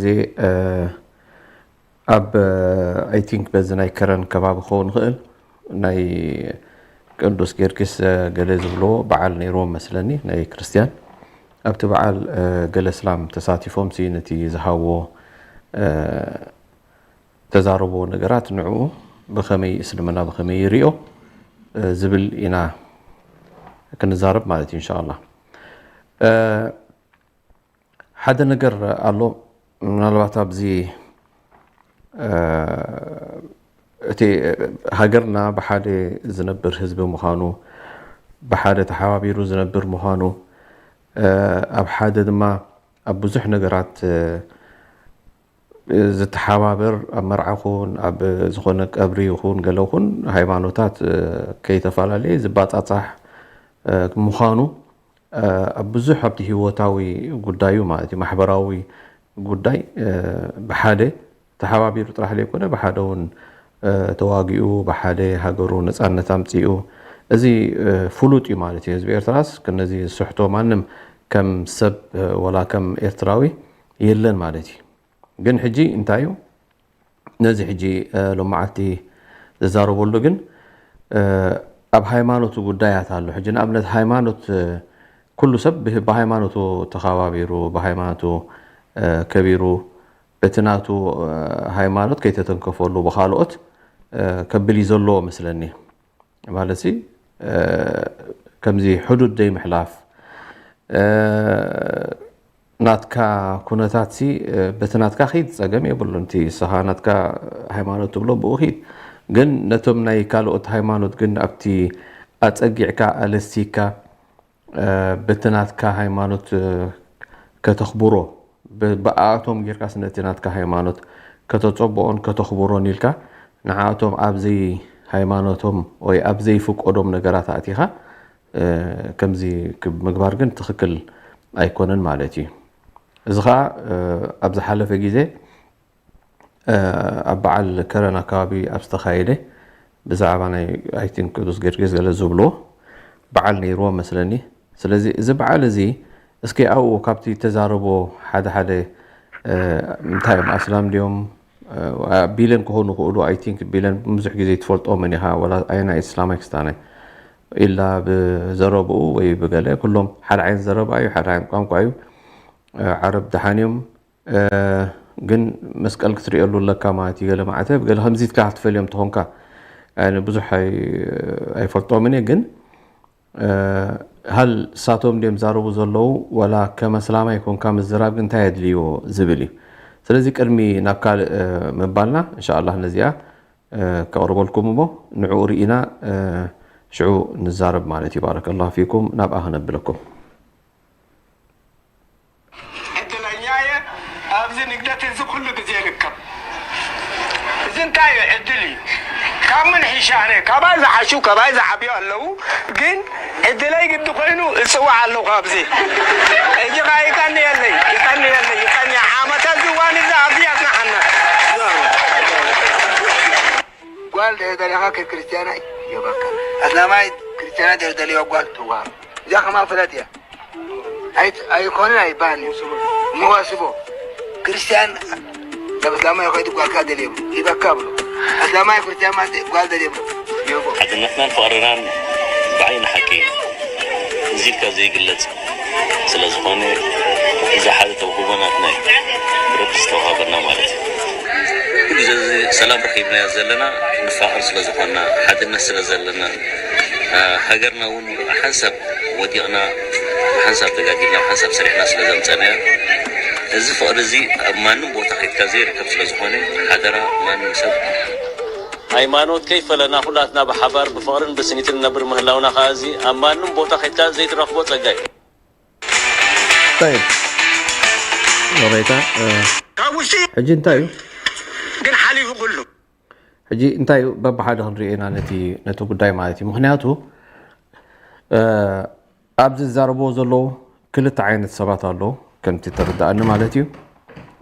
እዚ ኣብ I think በዚ ናይ ከረን ከባቢ ክኸውን ይኽእል ናይ ቅዱስ ጊዮርጊስ ገለ ዝብልዎ በዓል ነይርዎም መስለኒ ናይ ክርስትያን። ኣብቲ በዓል ገለ እስላም ተሳቲፎም ሲ ነቲ ዝሃብዎ ተዛረብዎ ነገራት ንዕኡ ብኸመይ እስልምና ብኸመይ ይሪኦ ዝብል ኢና ክንዛረብ ማለት እዩ። እንሻላ ሓደ ነገር ኣሎ። ምናልባት ኣብዚ እቲ ሃገርና ብሓደ ዝነብር ህዝቢ ምዃኑ፣ ብሓደ ተሓባቢሩ ዝነብር ምዃኑ፣ ኣብ ሓደ ድማ ኣብ ብዙሕ ነገራት ዝተሓባበር፣ ኣብ መርዓ ኹን ኣብ ዝኾነ ቀብሪ ይኹን ገለ ኹን ሃይማኖታት ከይተፈላለየ ዝባጻጻሕ ምዃኑ ኣብ ብዙሕ ኣብቲ ህይወታዊ ጉዳዩ ማለት እዩ ማሕበራዊ ጉዳይ ብሓደ ተሓባቢሩ ጥራሕ ዘይኮነ ብሓደ እውን ተዋጊኡ ብሓደ ሃገሩ ነፃነት ኣምፂኡ እዚ ፍሉጥ እዩ ማለት እዩ። ህዝቢ ኤርትራስ ክነዚ ዝስሕቶ ማንም ከም ሰብ ወላ ከም ኤርትራዊ የለን ማለት እዩ። ግን ሕጂ እንታይ እዩ ነዚ ሕጂ ሎማዓልቲ ዝዛረበሉ ግን ኣብ ሃይማኖቱ ጉዳያት ኣሎ። ሕጂ ንኣብነት ሃይማኖት ኩሉ ሰብ ብሃይማኖቱ ተኸባቢሩ ብሃይማኖቱ ከቢሩ በቲ ናቱ ሃይማኖት ከይተተንከፈሉ ብካልኦት ከብል እዩ ዘለዎ መስለኒ። ማለት ከምዚ ሕዱድ ዘይምሕላፍ ናትካ ኩነታት ሲ በቲ ናትካ ኺድ ጸገም የብሉን። እቲ ንስኻ ናትካ ሃይማኖት ትብሎ ብኡ ኺድ። ግን ነቶም ናይ ካልኦት ሃይማኖት ግን ኣብቲ ኣጸጊዕካ ኣለሲካ በቲ ናትካ ሃይማኖት ከተኽብሮ ብኣቶም ጌርካስ ነቲ ናትካ ሃይማኖት ከተጸብኦን ከተኽብሮን ኢልካ ንዓኣቶም ኣብ ዘይሃይማኖቶም ወይ ኣብ ዘይፍቀዶም ነገራት ኣእቲኻ ከምዚ ምግባር ግን ትኽክል ኣይኮነን ማለት እዩ። እዚ ከዓ ኣብ ዝሓለፈ ግዜ ኣብ በዓል ከረን ኣከባቢ ኣብ ዝተኻየደ ብዛዕባ ናይ ኣይቲን ቅዱስ ጊዮርጊስ ገለ ዝብልዎ በዓል ነይርዎ መስለኒ። ስለዚ እዚ በዓል እዚ እስኪ ኣብኡ ካብቲ ተዛረቦ ሓደ ሓደ እንታይ እዮም ኣስላም ድዮም ቢለን ክኾኑ ክእሉ ኣይቲንክ ቢለን ብዙሕ ግዜ ትፈልጦምን ኢኻ ወላ ኣየናይ እስላማይ ክስታናይ ኢላ ብዘረብኡ ወይ ብገለ ኩሎም ሓደ ዓይነት ዘረባ እዩ ሓደ ዓይነት ቋንቋ እዩ። ዓረብ ደሓን እዮም ግን መስቀል ክትርእየሉ ኣለካ ማለት እዩ። ገለ ማዕተብ ገለ ከምዚትካ ክትፈልዮም ተኾንካ ብዙሕ ኣይፈልጦምን እየ ግን ሃል እሳቶም ድዮም ዛረቡ ዘለዉ ወላ ከም ኣስላማይ ኮንካ ምዝራብ ግን እንታይ የድልይዎ ዝብል እዩ። ስለዚ ቅድሚ ናብ ካልእ ምባልና እንሻ ኣላህ ነዚኣ ከቕርበልኩም እሞ ንዕኡ ርኢና ሽዑ ንዛረብ ማለት እዩ። ባረከላሁ ፊኩም ናብኣ ክነብለኩም። ዕድለኛ እየ ኣብዚ ንግደት እዚ ኩሉ ግዜ ይርከብ። እዚ እንታይ እዩ ዕድል እዩ። ካብ ምን ሒሻ ኣነ ካባይ ዝሓሹ ካባይ ዝዓብዩ ኣለዉ ግን ዕድለይ ግዲ ኮይኑ እፅዋዕ ኣለኹ ኣብዚ ሕጂ ኸዓ ይቀንየለይ ይቀንየለይ ይቀንየ ዓመታ እዚ እዋን እዚ ኣብዚ ያጽንሓና። ጓል ደሊኻ ከክርስትያናይ የበካ ኣስላማይ ክርስትያናይ ደሊዋ ጓል ትዋሃብ እዚኣ ከማ ፍለጥ እያ ኣይኮነን ኣይባህን እዩ። እሞ ስቦ ክርስትያን ናብ እስላማይ ከይዱ ጓልካ ደልየ ብሎ ሂበካ ብሎ እስላማይ ክርስትያን ማለት ጓል ደልየ ብሎ ይህቦ። ሓድነትናን ፍቕርናን ብዓይኒ ሓቂ እዚ ኢልካ ዘይግለጽ ስለ ዝኾነ እዚ ሓደ ተውህቦ ናትና እዩ። ብረቢ ዝተውሃበና ማለት እዩ። ኩሉ ግዜ እዚ ሰላም ረኺብናዮ ዘለና ንፋቐር ስለ ዝኾንና ሓድነት ስለ ዘለና ሃገርና እውን ሓንሳብ ወዲቕና ሓንሳብ ተጋጊልና ሓንሳብ ሰሪሕና ስለ ዘምፀናዮ እዚ ፍቕሪ እዚ ኣብ ማንም ቦታ ከይድካ ዘይርከብ ስለ ዝኾነ ሓደራ ማንም ሰብ ሃይማኖት ከይፈለና ኩላትና ብሓባር ብፍቕርን ብስኒትን ንነብር ምህላውና ከዓ እዚ ኣብ ማንም ቦታ ከይድካ ዘይትረኽቦ ፀጋ እዩ። طيب ወሬታ ካብ ውሽጢ ሕጂ እንታይ እዩ ግን ሓሊፉ ኩሉ ሕጂ እንታይ እዩ በብሓደ ክንሪኦ ኢና ነቲ ነቲ ጉዳይ ማለት እዩ። ምክንያቱ ኣብዚ ዝዛረብዎ ዘለዉ ክልተ ዓይነት ሰባት ኣለዉ ከምቲ ተረዳእኒ ማለት እዩ።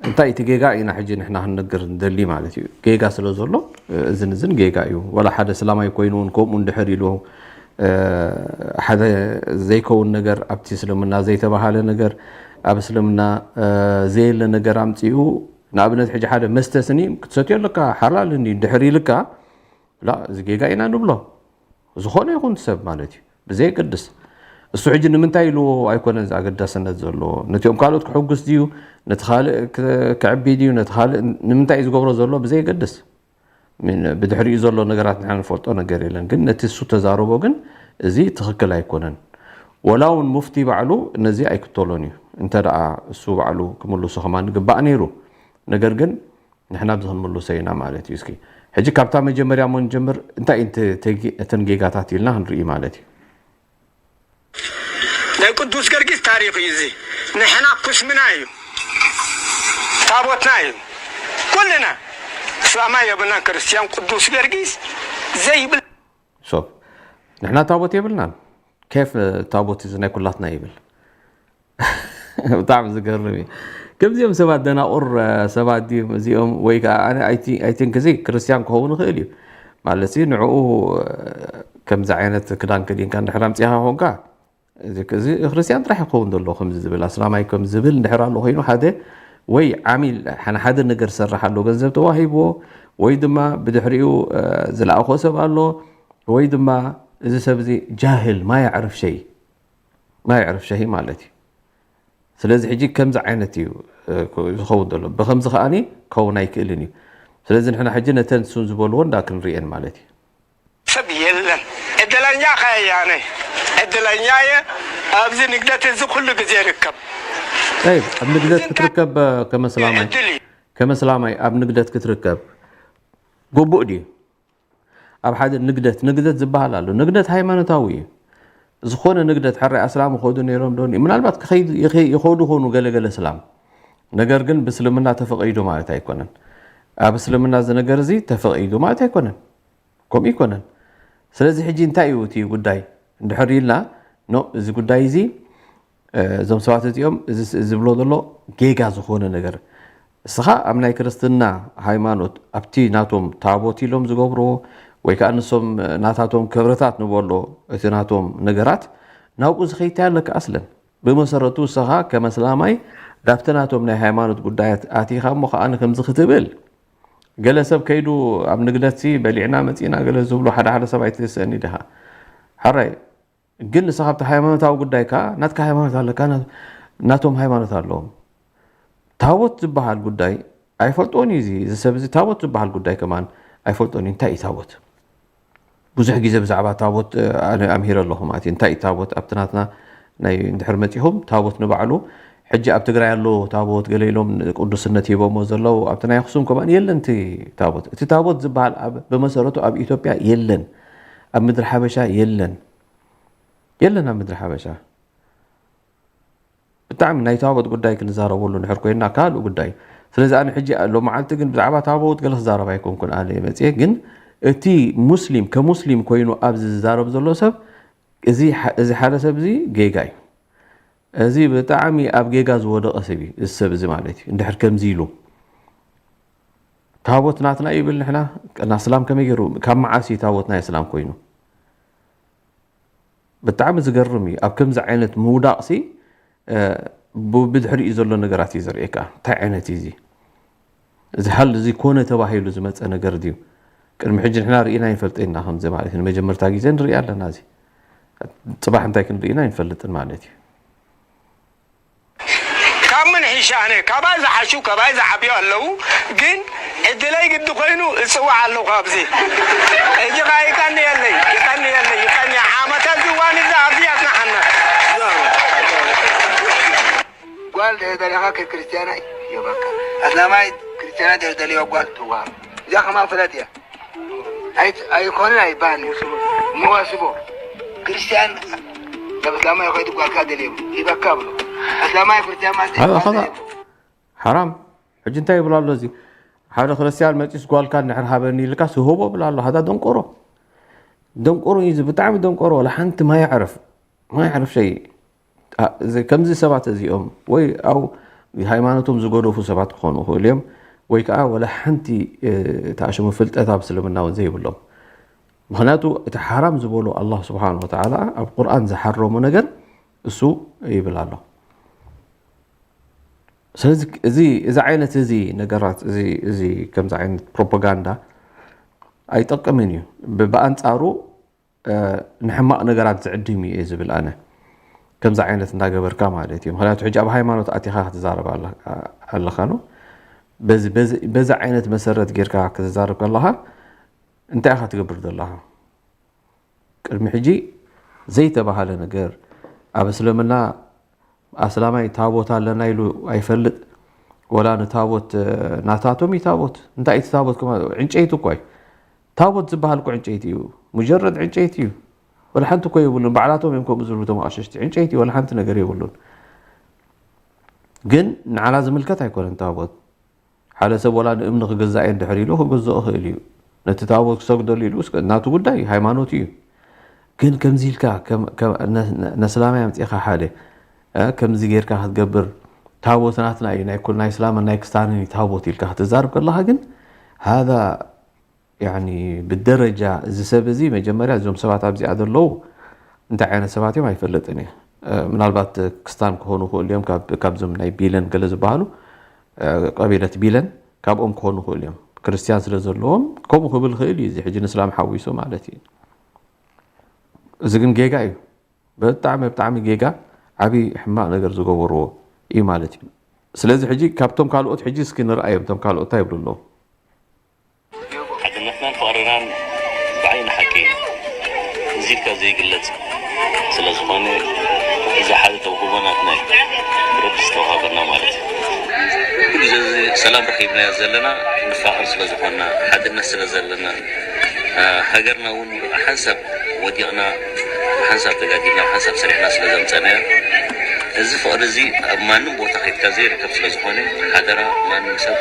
እንታይ እቲ ጌጋ ኢና ሕጂ ንሕና ክንነግር ንደሊ ማለት እዩ። ጌጋ ስለ ዘሎ እዝን እዝን ጌጋ እዩ። ወላ ሓደ እስላማይ ኮይኑ እውን ከምኡ እንድሕር ኢሉ ሓደ ዘይከውን ነገር ኣብቲ እስልምና ዘይተባሃለ ነገር ኣብ እስልምና ዘየለ ነገር ኣምፂኡ ንኣብነት ሕጂ ሓደ መስተ ስኒ ክትሰትዮ ኣለካ፣ ሓላል እንዲ ድሕር ኢልካ፣ ላ፣ እዚ ጌጋ ኢና ንብሎ። ዝኾነ ይኹን ሰብ ማለት እዩ፣ ብዘየገድስ። እሱ ሕጂ ንምንታይ ኢልዎ ኣይኮነን እዚ ኣገዳስነት ዘለዎ። ነቲኦም ካልኦት ክሕጉስ ድዩ፣ ነቲ ካልእ ክ-፣ ክዕቢ ድዩ፣ ነቲ ካልእ ንምንታይ እዩ ዝገብሮ ዘሎ ብዘየገድስ። ምን-፣ ብድሕሪኡ ዘሎ ነገራት ንሕና ንፈልጦ ነገር የለን። ግን ነቲ እሱ ተዛረቦ ግን እዚ ትኽክል ኣይኮነን። ወላ እውን ሙፍቲ ባዕሉ ነዚ ኣይክተሎን እዩ። እንተ ደኣ እሱ ባዕሉ ክምልሶ ከማን ግባእ ነይሩ። ነገር ግን ንሕና ኣብዚ ክንምልሶ ኢና ማለት እዩ። እስኪ ሕጂ ካብታ መጀመርያ እሞ ንጀምር። እንታይ እየን ተ-፣ ተጌ-፣ እተን ጌጋታት ኢልና ክንርኢ ማለት እዩ። ናይ ቅዱስ ጊዮርጊስ ታሪኽ እዩ እዚ። ንሕና ኩስምና እዩ፣ ታቦትና እዩ። ኩልና እስላማይ የብልናን ክርስትያን ቅዱስ ጊዮርጊስ ዘይብል። ሶ ንሕና ታቦት የብልናን። ኬፍ ታቦት እዚ ናይ ኩላትና ይብል። ብጣዕሚ ዝገርም እዩ። ከምዚኦም ሰባት ደናቑር፣ እ፣ ሰባት ድዮም እዚኦም? ወይ ከዓ ኣነ ኣይ ቲ-፣ ኣይ ቲንክ እዚ ክርስትያን ክኸውን ይኽእል እዩ። ማለት እዚ ንዕኡ፣ እ፣ ከምዚ ዓይነት ክዳን ከዲንካ እንድሕር ኣምጺኻ ኮንካ፣ እዚ፣ እዚ ክርስትያን ጥራሕ ይኸውን ዘሎ ከምዚ ዝብል፣ ኣስላማይ ከም ዝብል እንድሕር ኣሎ ኮይኑ፣ ሓደ ወይ ዓሚል፣ ሓነ ሓደ ነገር ዝሰርሕ ኣሎ፣ ገንዘብ ተዋሂብዎ፣ ወይ ድማ ብድሕሪኡ፣ እ፣ ዝለኣኾ ሰብ ኣሎ፣ ወይ ድማ እዚ ሰብ እዚ ጃህል፣ ማይ ኣዕርፍ ሸይ፣ ማይ ኣዕርፍ ሸሂ ማለት እዩ። ስለዚ ሕጂ ከምዚ ዓይነት እዩ፣ እ፣ ዝኸውን ዘሎ። ብኸምዚ ከኣኒ ክኸውን ኣይክእልን እዩ። ስለዚ ንሕና ሕጂ ነተን እሱን ዝበልዎ እንዳ ክንርእየን ማለት እዩ። ሰብ የለን። ዕድለኛ ከ እየ ኣነ። ዕድለኛ እየ። ኣብዚ ንግደት እዚ ኩሉ ግዜ ይርከብ። ጠይብ፣ ኣብ ንግደት ክትርከብ፣ እ፣ ከመስላማይ፣ ዕድል እዩ። ከመስላማይ ኣብ ንግደት ክትርከብ ግቡእ ድዩ? ኣብ ሓደ ንግደት፣ ንግደት ዝበሃል ኣሎ። ንግደት ሃይማኖታዊ እዩ። ዝኾነ ንግደት፣ ሕራይ ኣስላም ይኸዱ ነይሮም ዶ? ምናልባት ክኸይድ-፣ ይኸ-፣ ይኸዱ ኾኑ ገለ ገለ እስላም። ነገር ግን ብእስልምና ተፈቒዱ ማለት ኣይኮነን። ኣብ እስልምና እዚ ነገር እዚ ተፈቒዱ ማለት ኣይኮነን። ከምኡ ኣይኮነን። ስለዚ ሕጂ እንታይ እዩ እቲ ጉዳይ? እንድሕር ኢልና፣ ኖ፣ እዚ ጉዳይ እዚ፣ እ፣ እዞም ሰባት እዚኦም እዚ ስ-፣ ዝብሎ ዘሎ ጌጋ ዝኾነ ነገር፣ እስኻ ኣብ ናይ ክርስትና ሃይማኖት ኣብቲ ናቶም ታቦት ኢሎም ዝገብርዎ ወይ ከዓ ንሶም ናታቶም ክብርታት ንበሎ እቲ ናቶም ነገራት ናብኡ ዝኸይድ ኣለካ ኣስለን። ብመሰረቱ እስኻ ከም ኣስላማይ ዳብቲ ናቶም ናይ ሃይማኖት ጉዳያት ኣቲኻ እሞ ከኣ ንከምዚ ክትብል ገለ ሰብ ከይዱ ኣብ ንግደትሲ በሊዕና መጺእና ገለ ዝብሉ ሓደ ሓደ ሰብ ኣይትስእኒ ዲኻ? ሕራይ ግን ንስኻ ኣብቲ ሃይማኖታዊ ጉዳይ ከኣ ናትካ ሃይማኖት ኣለካ፣ ና-፣ ናቶም ሃይማኖት ኣለዎም። ታቦት ዝበሃል ጉዳይ ኣይፈልጦን እዩ። እዚ፣ እዚ ሰብ እዚ ታቦት ዝበሃል ጉዳይ ከማን ኣይፈልጦን እዩ። እንታይ እዩ ታቦት? ብዙሕ ግዜ ብዛዕባ ታቦት፣ እ፣ ኣነ ኣምሂረ ኣለኹ ማለት እዩ። እንታይ እዩ ታቦት? ኣብቲ ናትና ናይ እንድሕር መጺኹም፣ ታቦት ንባዕሉ ሕጂ ኣብ ትግራይ ኣሎ ታቦት፣ ገለ ኢሎም ቅዱስነት ሂቦሞ ዘለዉ፣ ኣብቲ ናይ ኣኽሱም ከማን የለን እቲ ታቦት። እቲ ታቦት ዝበሃል ኣብ፣ ብመሰረቱ ኣብ ኢትዮጵያ የለን፣ ኣብ ምድሪ ሓበሻ የለን፣ የለን ኣብ ምድሪ ሓበሻ። ብጣዕሚ ናይ ታቦት ጉዳይ ክንዛረበሉ እንድሕር ኮይንና ካልእ ጉዳይ። ስለዚ ኣነ ሕጂ ሎመዓልቲ ግን ብዛዕባ ታቦት ገለ ክዛረብ ኣይኮንኩን ኣነ መፅየ፣ ግን እቲ ሙስሊም ከሙስሊም ኮይኑ ኣብዚ ዝዛረብ ዘሎ ሰብ፣ እዚ ሓ-፣ እዚ ሓደ ሰብ እዚ ጌጋ እዩ። እዚ ብጣዕሚ ኣብ ጌጋ ዝወደቐ ሰብ እዩ፣ እዚ ሰብ እዚ ማለት እዩ። እንድሕር ከምዚ ኢሉ ታቦት ናትና ይብል፣ ንሕና ቅና እስላም ከመይ ገይሩ፣ ካብ መዓስ እዩ ታቦት ናይ እስላም ኮይኑ? ብጣዕሚ ዝገርም እዩ። ኣብ ከምዚ ዓይነት ምውዳቕሲ፣ እ፣ ብ-፣ ብድሕሪኡ ዘሎ ነገራት እዩ ዘርእየካ። እንታይ ዓይነት እዩ እዚ? እዚ ሃል፣ እዚ ኮነ ተባሂሉ ዝመጸ ነገር ድዩ? ቅድሚ ሕጂ ንሕና ርኢና ይንፈልጥ ኢና ከምዚ ማለት እዩ። ንመጀመርታ ግዜ ንርኢ ኣለና እዚ። ጽባሕ እንታይ ክንርኢ ኢና ኣይንፈልጥን ማለት እዩ። ካብ ምን ሒሻ ኣነ፣ ካባይ ዝሓሹ፣ ካባይ ዝዓብዩ ኣለዉ፣ ግን ዕድለይ ግዲ ኮይኑ እጽዋዕ ኣለኹ ኣብዚ። ሕጂ ኸኣ ይቀንየለይ፣ ይቀንየለይ፣ ይቀንየ። ዓመታት ዝዋን እዛ ኣብዚ ኣጽናሓና። ጓል ደሊኻ ከ ክርስትያናይ ይህበካ። ኣስላማይ ክርስትያናይ ደሊዋ ጓል ትወሃብ። እዚኣ ከማን ፍለጥ እያ። ኣይ-፣ ኣይኮነን ኣይባን እዩ። እሞ ዋስቦ ክርስትያን ናብ እስላማይ ከይዱ ጓልካ ደልየ ይበካ ብሎ። እስላማይ ክርስትያን ማለት ኣይ፣ ኣይባን ኣኸዛ እዩ። ሓራም። ሕጂ እንታይ ይብሎ ኣሎ እዚ? ሓደ ክርስትያን መጺስ ጓልካ እንድሕር ሃበኒ ኢልካ ስህቦ ብሎ ኣሎ። ሃዛ ደንቆሮ። ደንቆሮ እዩ እዚ፣ ብጣዕሚ ደንቆሮ። ወላ ሓንቲ ማይ ኣዕርፍ። ማይ ኣዕርፍ ሸይ። ኣ-፣ እዚ፣ ከምዚ ሰባት እዚኦም ወይ ኣብ ሃይማኖቶም ዝገደፉ ሰባት ክኾኑ ይኽእሉ እዮም፣ ወይ ከዓ ወላ ሓንቲ፣ እ፣ ተኣሽሙ ፍልጠት ኣብ እስልምና እውን ዘይብሎም። ምኽንያቱ እቲ ሓራም ዝበሎ ኣላህ ስብሓን ወተዓላ ኣብ ቁርኣን ዝሓረሞ ነገር እሱ ይብል ኣሎ። ስለዚ እዚ እዚ ዓይነት እዚ ነገራት እዚ እዚ ከምዚ ዓይነት ፕሮፓጋንዳ ኣይጠቅምን እዩ። ብ- ብኣንጻሩ እ፣ ንሕማቕ ነገራት ዝዕድም እዩ ዝብል ኣነ። ከምዚ ዓይነት እንዳገበርካ ማለት እዩ። ምክንያቱ ሕጂ ኣብ ሃይማኖት ኣቲኻ ክትዛረብ ኣለ- ኣለኻ ነው። በዚ በዚ በዚ ዓይነት መሰረት ጌርካ ክትዛረብ ከለኻ እንታይ ኢኻ ትገብር ዘለኻ? ቅድሚ ሕጂ ዘይተባሃለ ነገር ኣብ እስልምና ኣስላማይ ታቦት ኣለና ኢሉ ኣይፈልጥ። ወላ ንታቦት ናታቶም እዩ። ታቦት እንታይ እዩ? ታቦት ከማ ዕንጨይቲ እኮ እዩ። ታቦት ዝበሃል እኮ ዕንጨይቲ እዩ። ሙጀረድ ዕንጨይቲ እዩ። ወላ ሓንቲ እኮ የብሉን። ባዕላቶም እዮም ከምኡ ዝብሉ እቶም ኣቕሽሽቲ። ዕንጨይቲ ወላ ሓንቲ ነገር የብሉን። ግን ንዓና ዝምልከት ኣይኮነን ታቦት። ሓደ ሰብ ወላ ንእምኒ ክገዛእ እየ እንድሕር ኢሉ ክገዝኦ ክእል እዩ። ነቲ ታቦት ክሰግደሉ ኢሉ እስከ ናቱ ጉዳይ እዩ፣ ሃይማኖት እዩ። ግን ከምዚ ኢልካ ከም- ከም- ነ- ነ- ነስላማይ ኣምጺእካ ሓደ እ፣ ከምዚ ጌርካ ክትገብር ታቦት ናትና እዩ ናይ ኩል ናይ እስላምን ናይ ክስታንን እዩ ታቦት ኢልካ ክትዛርብ ከለኻ ግን ሃዛ ያኒ ብደረጃ እዚ ሰብ እዚ መጀመርያ እዞም ሰባት ኣብዚኣ ዘለዉ እንታይ ዓይነት ሰባት እዮም ኣይፈልጥን እየ። እ፣ ምናልባት ክስታን ክኾኑ ክእሉ እዮም ካብ- ካብዞም ናይ ቢለን ገለ ዝበሃሉ እ፣ ቀቢለት ቢለን ካብኦም ክኾኑ ክእሉ እዮም። ክርስትያን ስለ ዘለዎም ከምኡ ክብል ክእል እዩ። እዚ ሕጂ ንእስላም ሓዊሱ ማለት እዩ። እዚ ግን ጌጋ እዩ። ብጣዕሚ ብጣዕሚ ጌጋ ዓብዪ ሕማቕ ነገር ዝገበርዎ እዩ ማለት እዩ። ስለዚ ሕጂ ካብቶም ካልኦት ሕጂ እስኪ ንርኣዮም እቶም ካልኦት እንታይ ይብሉ ኣለዉ። ሓድነትናን ፍቕርናን ብዓይኒ ሓቂ እዚ ኢልካ ዘይግለጽ ስለ ዝኾነ እዚ ሓደ ተውህቦ ናትና እዩ። ረቢ ዝተዋሃበና ማለት እዩ። ኩሉ ግዜ እዚ ሰላም ረኺብናዮ ዘለና ንፋቐር ስለ ዝኾንና፣ ሓድነት ስለ ዘለና፣ እ፣ ሃገርና እውን ሓንሳብ ወዲቕና ሓንሳብ ተጋዲልና ሓንሳብ ሰሪሕና ስለ ዘምፀናዮ እዚ ፍቕሪ እዚ ኣብ ማንም ቦታ ከይድካ ዘይርከብ ስለ ዝኾነ ሓደራ ማንም ሰብ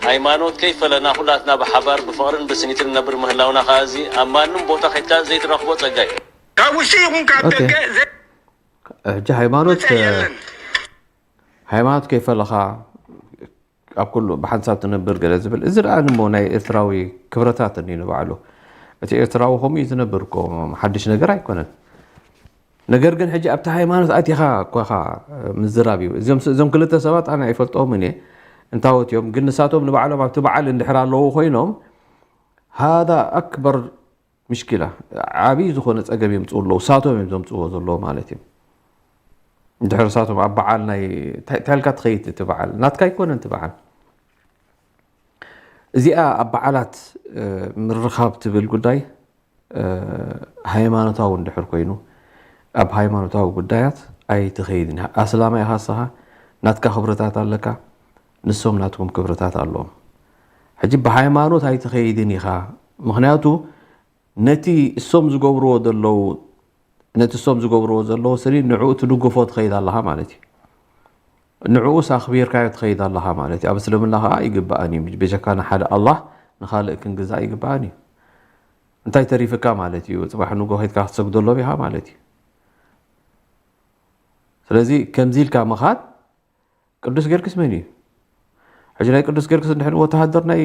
ሃይማኖት ከይፈለና ኩላትና ብሓባር ብፍቕርን ብስኒትን ንነብር ምህላውና ከዓ እዚ ኣብ ማንም ቦታ ከይድካ ዘይትረኽቦ ፀጋ እዩ። ካብ ውሽጢ ይኹን ካብ ኦኬ። ደገ ዘ- ሕጂ ሃይማኖት መፀ የለን። ሃይማኖት ከይፈለኻ ኣብ ኩሉ ብሓንሳብ ትነብር ገለ ዝብል እዚ ደኣ እሞ ናይ ኤርትራዊ ክብረታት እንዲ ንባዕሉ። እቲ ኤርትራዊ ከምኡ እዩ ዝነብር እኮ፣ ሓድሽ ነገር ኣይኮነን። ነገር ግን ሕጂ ኣብቲ ሃይማኖት ኣቲኻ እኳኻ ምዝራብ እዩ። እዞም እዞም ክልተ ሰባት ኣነ ኣይፈልጦምን እየ እንታወት እዮም፣ ግን ንሳቶም ንባዕሎም ኣብቲ በዓል እንድሕር ኣለዉ ኮይኖም ሃዛ ኣክበር ምሽኪላ ዓብዪ ዝኾነ ጸገም የምጽኡ ኣለዉ። እሳቶም እዮም ዘምጽዎ ዘለዉ ማለት እዩ። እንድሕር እሳቶም ኣብ በዓል ናይ እንታይ እንታይ ኢልካ ትኸይድ እቲ በዓል ናትካ ኣይኮነን እቲ በዓል። እዚኣ ኣብ በዓላት እ፣ ምርኻብ ትብል ጉዳይ እ፣ ሃይማኖታዊ እንድሕር ኮይኑ ኣብ ሃይማኖታዊ ጉዳያት ኣይትኸይድን ኢኻ። ኣስላማይ ኢኻ ንስኻ ናትካ ክብርታት ኣለካ፣ ንሶም ናትኩም ክብርታት ኣለዎም። ሕጂ ብሃይማኖት ኣይትኸይድን ኢኻ። ምኽንያቱ ነቲ እሶም ዝገብርዎ ዘለዉ ነቲ እሶም ዝገብርዎ ዘለዉ ስኒ ንዕኡ ትድግፎ ትኸይድ ኣለኻ ማለት እዩ። ንዕኡስ ኣኽቢርካዮ ትኸይድ ኣለኻ ማለት እዩ። ኣብ እስልምና ኸዓ ይግባእን እዩ። ብጀካ ንሓደ ኣላህ ንኻልእ ክንግዛእ ይግባእን እዩ። እንታይ ተሪፍካ ማለት እዩ? ጽባሕ ንጎ ከይድካ ክትሰግደሎም ኢኻ ማለት እዩ። ስለዚ ከምዚ ኢልካ ምኻድ ቅዱስ ጊዮርጊስ መን እዩ? ሕጂ ናይ ቅዱስ ጊዮርጊስ እንድሕር ወተሃደር ናይ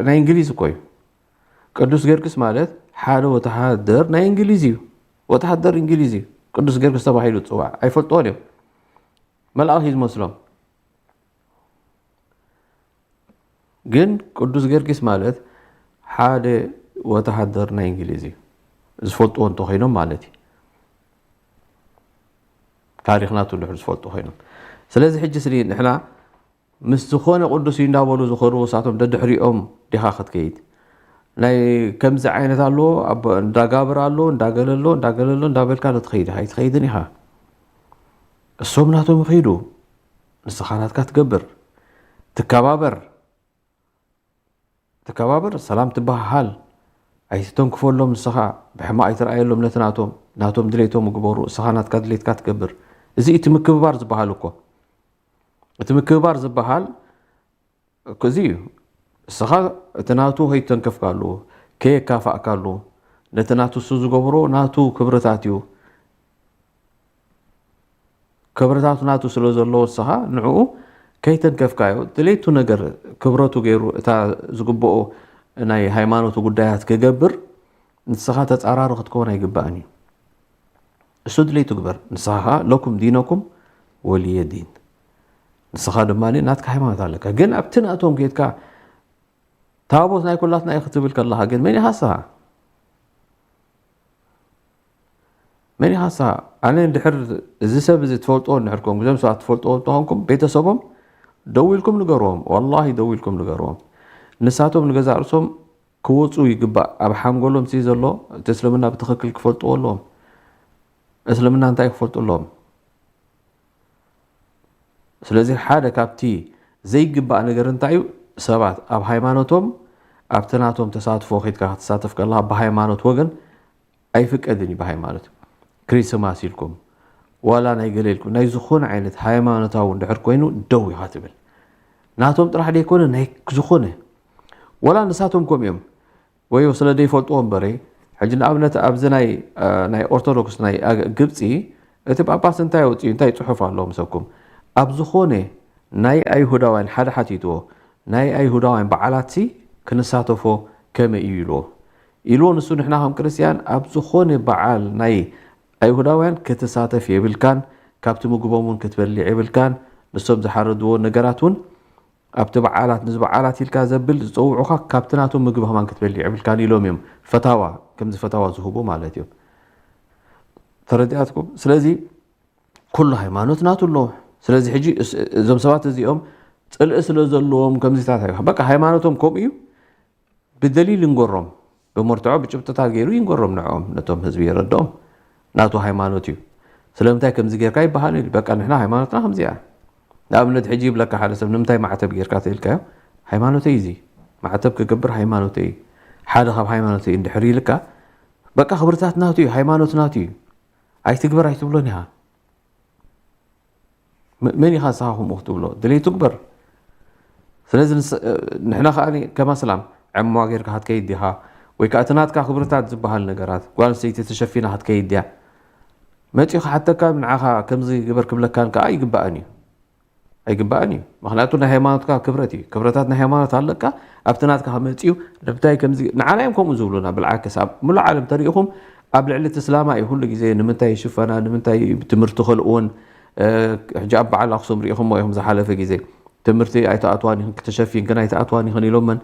ናይ እንግሊዝ እኮ እዩ። ቅዱስ ጊዮርጊስ ማለት ሓደ ወተሃደር ናይ እንግሊዝ እዩ። ወተሃደር እንግሊዝ እዩ ቅዱስ ጊዮርጊስ ተባሂሉ ዝፅዋዕ። ኣይፈልጥዎን እዮም። መልኣኽ እዩ ዝመስሎም። ግን ቅዱስ ጊዮርጊስ ማለት ሓደ ወተሃደር ናይ እንግሊዝ እዩ። ዝፈልጥዎ እንተኾይኖም ማለት እዩ። ታሪኽ ናቱ እንድሕር ዝፈልጡ ኮይኖም። ስለዚ ሕጂ ስኒ ንሕና ምስ ዝኾነ ቅዱስ እዩ እንዳበሉ ዝኸዱ ንሳቶም ደድሕሪኦም ዲኻ ክትከይድ? ናይ ከምዚ ዓይነት ኣሎ፣ ኣቦ እንዳጋብር ኣሎ፣ እንዳገለ ኣሎ፣ እንዳገለ ኣሎ እንዳበልካ ዶ ትኸይድ? ኣይትኸይድን ኢኻ። እሶም ናቶም ይኸይዱ፣ ንስኻ ናትካ ትገብር፣ ትከባበር። ትከባበር፣ ሰላም ትበሃሃል፣ ኣይትተንክፈሎም፣ ንስኻ ብሕማቕ ኣይትረኣየሎም፣ ነቲ ናቶም ናቶም ድሌቶም ግበሩ፣ እስኻ ናትካ ድሌትካ ትገብር። እዚ እቲ ምክብባር ዝበሃል እኮ። እቲ ምክብባር ዝበሃል እኮ እዚ እዩ። እስኻ እቲ ናቱ ከይተንከፍካሉ፣ ከየካፋእካሉ፣ ነቲ ናቱ እሱ ዝገብሮ ናቱ ክብርታት እዩ። ክብርታቱ ናቱ ስለ ዘለዎ ንስኻ ንዕኡ ከይተንከፍካዮ ድሌቱ ነገር ክብረቱ ገይሩ እታ ዝግብኦ ናይ ሃይማኖቱ ጉዳያት ክገብር ንስኻ ተጻራሪ ክትከውን ኣይግባእን እዩ። እሱ ድሌቱ ግበር፣ ንስኻ ኸዓ ለኩም ዲነኩም ወልየ ዲን። ንስኻ ድማ ናትካ ሃይማኖት ኣለካ። ግን ኣብቲ ናቶም ኬድካ ታቦት ናይ ኩላትና እዩ ክትብል ከለኻ ግን መን ይሃስኻ? መን ይሃስኻ? ኣነ እንድሕር እዚ ሰብ እዚ ትፈልጥዎ እንድሕር ኮንኩም፣ እዞም ሰባት ትፈልጥዎ እንተኾንኩም ቤተሰቦም ደው ኢልኩም ንገርዎም። ወላሂ ደው ኢልኩም ንገርዎም። ንሳቶም ንገዛእ ርእሶም ክወፁ ይግባእ። ኣብ ሓንጎሎም ሲ ዘሎ እቲ እስልምና ብትኽክል ክፈልጥዎ ኣለዎም። እስልምና እንታይ ክፈልጡ ኣለዎም? ስለዚ ሓደ ካብቲ ዘይግባእ ነገር እንታይ እዩ? ሰባት ኣብ ሃይማኖቶም ኣብቲ ናቶም ተሳትፎ ኬድካ ክትሳተፍ ከለኻ ብሃይማኖት ወገን ኣይፍቀድን እዩ። ብሃይማኖት ክሪስማስ ኢልኩም ዋላ ናይ ገለ ኢልኩም ናይ ዝኾነ ዓይነት ሃይማኖታዊ እንድሕር ኮይኑ ደው ኢኻ ትብል። ናቶም ጥራሕ ደይኮነ ናይ ዝኾነ ዋላ ንሳቶም ከምኡ እዮም ወይ ስለ ዘይፈልጥዎ እምበረ። ሕጂ ንኣብነት ኣብዚ ናይ ናይ ኦርቶዶክስ ናይ ግብፂ እቲ ጳጳስ እንታይ ወፂኡ እንታይ ፅሑፍ ኣለዎ ምሰኩም ኣብ ዝኾነ ናይ ኣይሁዳውያን ሓደ ሓቲትዎ ናይ ኣይሁዳውያን በዓላት ሲ ክንሳተፎ ከመይ እዩ ኢልዎ ኢልዎ ንሱ ንሕና ከም ክርስትያን ኣብ ዝኾነ በዓል ናይ ኣይሁዳውያን ክትሳተፍ የብልካን ካብቲ ምግቦም እውን ክትበልዕ የብልካን ንሶም ዝሓረድዎ ነገራት እውን ኣብቲ በዓላት ንዚ በዓላት ኢልካ ዘብል ዝፀውዑኻ ካብቲ ናቶም ምግቢ ከማን ክትበልዕ የብልካን ኢሎም እዮም ፈታዋ ከምዚ ፈታዋ ዝህቡ ማለት እዮም ተረዲኣትኩም ስለዚ ኩሉ ሃይማኖት ናቱ ኣለዎ ስለዚ ሕጂ እዞም ሰባት እዚኦም ፅልኢ ስለ ዘለዎም ከምዚታት ኣይኮ በቃ ሃይማኖቶም ከምኡ እዩ ብደሊል ይንገሮም ብመርትዖ ብጭብጥታት ገይሩ ይንገሮም ንዕኦም ነቶም ህዝቢ የረድኦም ናቱ ሃይማኖት እዩ ስለምንታይ ከምዚ ጌርካ ይበሃል እዩ በቃ ንሕና ሃይማኖትና ከምዚኣ ንኣብነት ሕጂ ይብለካ ሓደ ሰብ ንምንታይ ማዕተብ ጌርካ ተልካዮ ሃይማኖተይ እዚ ማዕተብ ክገብር ሃይማኖተይ ሓደ ካብ ሃይማኖተይ እንድሕር ኢልካ በቃ ክብርታት ናቱ እዩ ሃይማኖት ናቱ እዩ ኣይትግበር ኣይትብሎን ኢኻ መን ኢኻ ንስኻ ከምኡ ክትብሎ ድሌቱ ግበር ስለዚ ንሕና ከዓ ከማ ሰላም ዕምዋ ጌርካ ክትከይድ ዲኻ ወይ ከዓ እቲ ናትካ ክብርታት ዝበሃል ነገራት ጓል ሰይቲ ተሸፊና ክትከይድ ድያ መፂኡ ክሓተካ ንዓኻ ከምዚ ግበር ክብለካን ከዓ ይግባእን እዩ ኣይግባእን እዩ ምክንያቱ ናይ ሃይማኖትካ ክብረት እዩ ክብረታት ናይ ሃይማኖት ኣለካ ኣብቲ ናትካ ከመፂኡ ንምንታይ ከምዚ ንዓና እዮም ከምኡ ዝብሉና ብልዓክስ ኣብ ሙሉእ ዓለም ተሪኢኹም ኣብ ልዕሊ እቲ እስላማ እዩ ኩሉ ግዜ ንምንታይ ይሽፈና ንምንታይ ትምህርቲ ከልእዎን ሕጂ ኣብ በዓል ኣክሱም ሪኢኹሞ ኢኹም ዝሓለፈ ግዜ ትምህርቲ ኣይተኣትዋን ኢኽን ክተሸፊንክን ኣይተኣትዋን ኢኽን ኢሎመን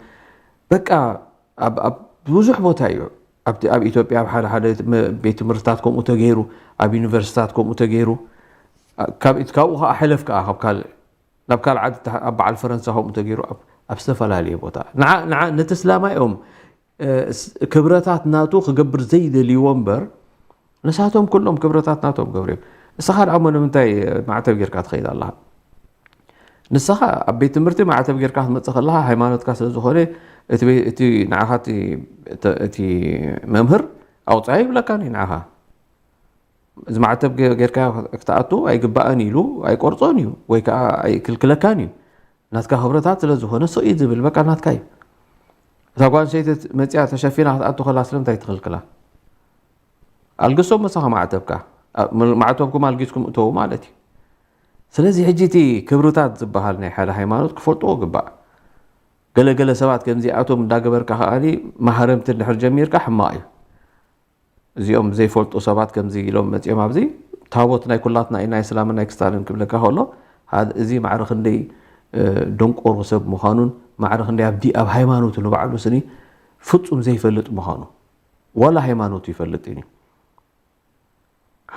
በቃ ኣብ ኣብ ብዙሕ ቦታ እዩ ኣብቲ ኣብ ኢትዮጵያ ኣብ ሓደ ሓደ ቤት ትምህርትታት ከምኡ ተገይሩ ኣብ ዩኒቨርሲታት ከምኡ ተገይሩ ካብ ካብኡ ከዓ ሕለፍ ከዓ ካብ ካልእ ናብ ካልእ ዓዲ ኣብ በዓል ፈረንሳ ከምኡ ተገይሩ ኣብ ኣብ ዝተፈላለየ ቦታ ንዓ ንዓ ነቲ እስላማ እዮም ክብረታት ናቱ ክገብር ዘይደልይዎ እምበር ንሳቶም ኩሎም ክብረታት ናቶም ገብርዮም እስኻ ደኣ እሞ ንምንታይ ማዕተብ ጌርካ ትኸይድ ኣለኻ ንስኻ ኣብ ቤት ትምህርቲ ማዕተብ ጌርካ ክትመፅእ ከለኻ ሃይማኖትካ ስለ ዝኾነ እቲ ንዓኻ እቲ መምህር ኣውፅኣ ይብለካን እዩ ንዓኻ እዚ ማዕተብ ጌርካ ክትኣቱ ኣይግባእን ኢሉ ኣይቆርፆን እዩ ወይ ከዓ ኣይክልክለካን እዩ ናትካ ክብረታት ስለ ዝኾነ ስቕ እዩ ዝብል በቃ ናትካ እዩ እታ ጓል ኣንስተይቲ መፅያ ተሸፊና ክትኣቱ ከላ ስለምንታይ ትኽልክላ ኣልግሶም መሳኻ ማዕተብካ ማዕተብኩም ኣልጊስኩም እተዉ ማለት እዩ ስለዚ ሕጂ እቲ ክብርታት ዝበሃል ናይ ሓደ ሃይማኖት ክፈልጥዎ ግባእ ገለገለ ሰባት ከምዚኣቶም እንዳገበርካ ከኣ ማህረምቲ እንድሕር ጀሚርካ ሕማቕ እዩ እዚኦም ዘይፈልጡ ሰባት ከምዚ ኢሎም መፅኦም ኣብዚ ታቦት ናይ ኩላትና እዩ ናይ እስላምን ናይ ክስታንን ክብለካ ከሎ እዚ ማዕረ ክንደይ ደንቆሮ ሰብ ምዃኑን ማዕረ ክንደይ ኣብዲ ኣብ ሃይማኖቱ ንባዕሉ ስኒ ፍጹም ዘይፈልጥ ምዃኑ ዋላ ሃይማኖቱ ይፈልጥ እዩ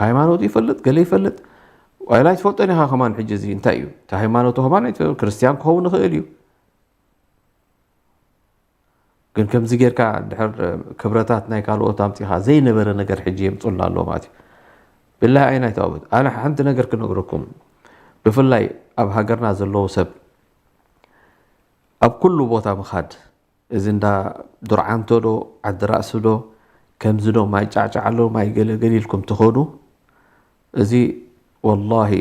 ሃይማኖቱ ይፈልጥ ገለ ይፈልጥ ዋላ ይትፈልጦን ኢኻ ከማን ሕጂ እዚ እንታይ እዩ እቲ ሃይማኖቱ ከማን ክርስትያን ክኸውን ይኽእል እዩ ግን ከምዚ ጌርካ ድሕር ክብረታት ናይ ካልኦት ኣምፂኻ ዘይነበረ ነገር ሕጂ የምፁልና ኣሎ ማለት እዩ ብላሂ ኣይና ይተዋወት ኣነ ሓንቲ ነገር ክነግረኩም ብፍላይ ኣብ ሃገርና ዘለዉ ሰብ ኣብ ኩሉ ቦታ ምኻድ እዚ እንዳ ዱርዓንቶ ዶ ዓዲ ራእሲ ዶ ከምዚ ዶ ማይ ጫዕጫዕ ኣሎ ማይ ገለገል ኢልኩም ትኸዱ እዚ ወላሂ